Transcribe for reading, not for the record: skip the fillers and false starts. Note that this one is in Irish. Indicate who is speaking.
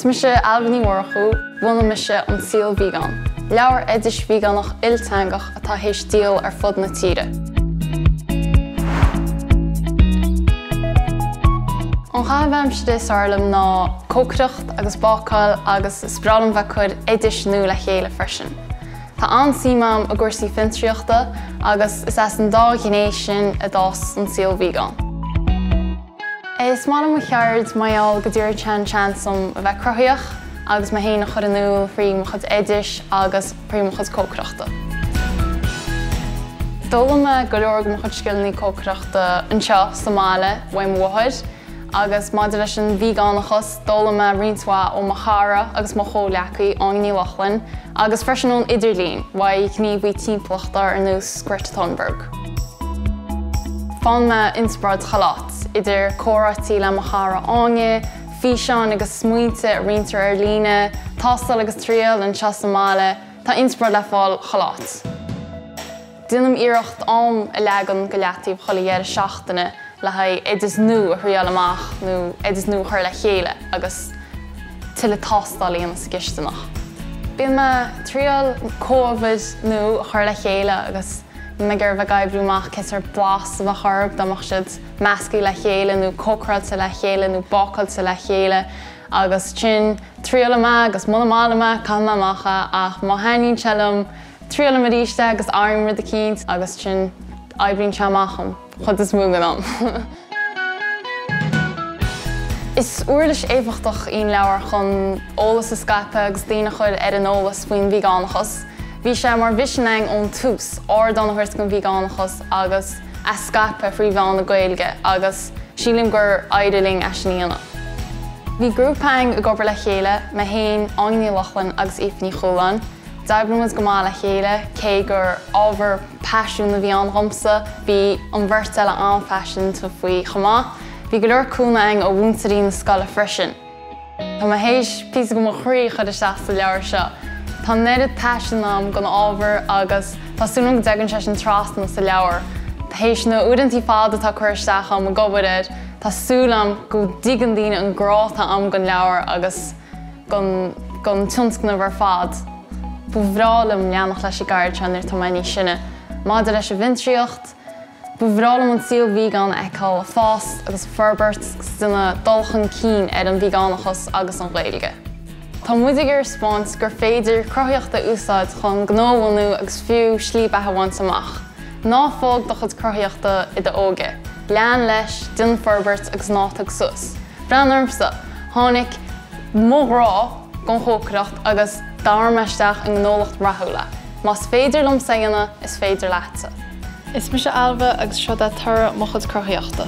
Speaker 1: Is mise Ailbhe Ní Mhurchú, bhunaigh mise An Saol Vegan, leabhar oidis veigeánach ilteangach atá théis díol ar fud na tíre. An chaitheamh aimsire is fearr liom ná cócaireacht agus bácáil agus is breá liom bheith ag cur oidis nua le chéile freisin. Tá an-suim agam i gcúrsaí fiontraíochta agus is as an dá ghné sin a d'fhás An Saol Vegan. Is maith liom mo cheird mar gheall go dtabharann sé an seans dom a bheith cruthaíoch agus mé féin a chur in iúl thrí mo chuid oidis agus thrí mo chuid cócaireachta. D'fhoghlaim mé go leor de mo chuid scileanna cócaireachta anseo sa mbaile uaidh mo mháthair agus maidir leis an veigeánachas d'fhoghlaim mé roinnt mhaith ó mo chara agus mo chomhghleacaí Áine Ní Lochlainn agus freisin ón idirlíon uaidh gníomhaí timpeallachta ar nós Greta Thunberg. Faigheann mé inspioráid chuile áit, idir comhráití le mo chara Áine, físeáin agus smaointe a roinntear ar líne, tástáil agus triail anseo sa mbaile, tá inspioráid le fáil chuile áit. Déanaim iarracht am a leagan go leataobh chuile dheireadh seachtaine le haghaidh oideas nua a thriáil amach nó oideas nua a chur le chéile agus tuilleadh tástáil a dhéanamh sa gcisteanach. Bíonn mé ag triail comhábhair nua a chur le chéile agus bíonn mé ag iarraidh bheith ag oibriú amach cén sórt blas a bheadh orthu dá mbeadh siad measctha le chéile nó cócaráilte le chéile nó bácáilte le chéile agus ansin triailim é agus muna maith liom é caithfidh mé amach é ach má thaitníonn sé liom triailim arís é agus athraím rud eicínt agus ansin oibríonn sé amach an chuid is mó den am. Is uirlis éifeachtach í an leabhar chun eolas a scaipeadh agus daoine a chur ar an eolas faoin veigeánachas. Bhí sé mar mhisean againn ón tús, ardán a thabhairt don veigeánachas agus é a scaipeadh thrí mheán na Gaeilge agus sílim gur éirigh linn é sin a dhéanamh. Bhí grúpa againn ag obair le chéile, mé féin, Áine Ní Lochlainn agus Aoife Ní Chualáin. D'oibrigh muid go maith le chéile, cé gur ábhar paisean a bhí ann dhomsa, bhí an bheirt eile an-phaiseanta faoi chomh maith. Bhí go leor cúnamh againn ó mhúinteoirí na scoile freisin. Tá mé théis píosa de mo chroí a chur isteach sa leabhar seo. Tá an oiread paisean agam don ábhar agus tá súil agam go dtagann sé sin trasna sa leabhar. Théis na uaireanta fada atá curtha isteach agam ag obair air, tá súil agam go dtuigeann daoine an grá atá agam don leabhar agus don don tionscnamh ar fad. Ba bhreá liom leanacht leis an gceird seo nuair atá mé níos sine. Maidir leis an bhfiontraíocht, ba bhreá liom an saol vegan a fheiceáil ag fás agus ag forbairt agus déanamh dul chun cinn ar an veigeánachas agus an Ghaeilge. Tá muid ag iarraidh 'spáint gur féidir cruthaíocht a úsáid chun gnó a bhunú agus fiú slí beatha a bhaint amach. Ná fág do chuid cruthaíochta i d'óige. Lean leis, déan forbairt agus ná tig suas. Breathnaigh ormsa! Tháinig mo ghrá don chócaireacht agus d'athraigh mé isteach i ngnólacht rathúil é. Más féidir liomsa é a dhéanamh, is féidir leatsa. Is mise Ailbhe agus seo é toradh mo chuid cruthaíochta.